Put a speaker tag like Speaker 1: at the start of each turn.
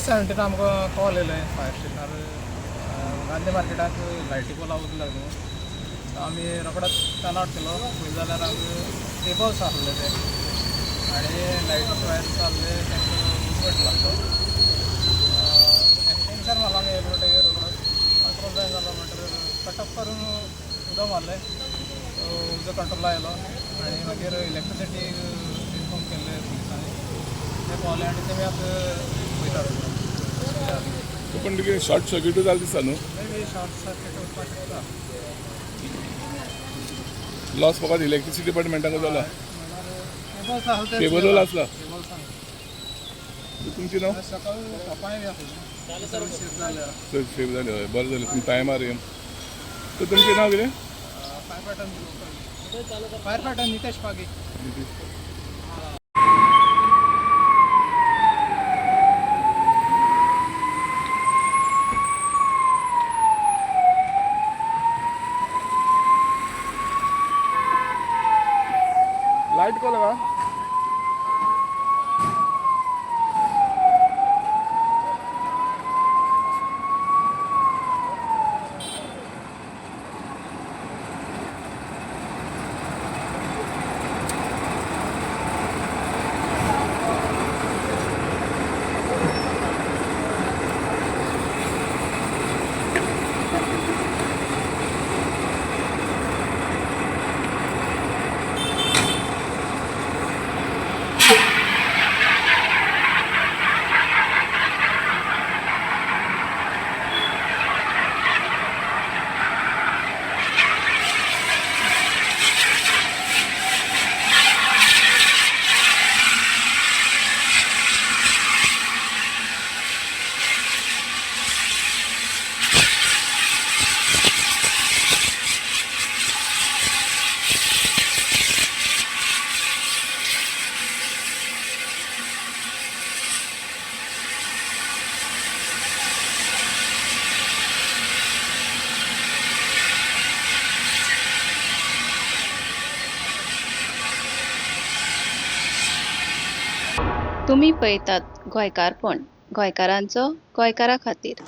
Speaker 1: 6:17 आमकां कॉल येयलें फायर स्टेशनार, गांधी मार्केटाक लायटी पोला उजो लागलो. आमी रोखडोच टर्न आवट केलो. पळयलें जाल्यार आमकां केबल्स आसले ते आनी लायटी वायर्स आसले, तांकां उजो लागलो. एक्सटेंशन मारलो आमी एक म्हणटगीर रोखडोच कंट्रोल जायना जालो म्हणटकीर कट ऑफ करून उदक मारलें. उजो कंट्रोला आयलो आनी मागीर इलेक्ट्रिसिटी इन्फॉर्म केल्लें पुलिसांनी. ते पावले आनी तेमी आतां वयतात.
Speaker 2: पण कितें शॉर्ट सर्किटूच जालें दिसता न्हू?
Speaker 1: मे बी शॉर्ट सर्कीट वचपाक शकता.
Speaker 2: लॉस फकत इलेक्ट्रिसिटी डिपार्टमेंटाक जाला.
Speaker 1: केबल्स आसले ते.
Speaker 2: केबलूच आसला.
Speaker 1: केबल्स.
Speaker 2: तुमचें नांव?
Speaker 1: सकाळ शॉपांय बी आसलें, सगळें सेफ जालें.
Speaker 2: सेफ जालें. हय, बरें जालें तुमी टायमार येवन. तर तुमचें नांव कितें?
Speaker 1: Fire fighter Nitesh Pagi.
Speaker 2: Light को लगा.
Speaker 3: तुमी पळयतात गोंयकारपण, गोंयकारांचो गोंयकारा खातीर.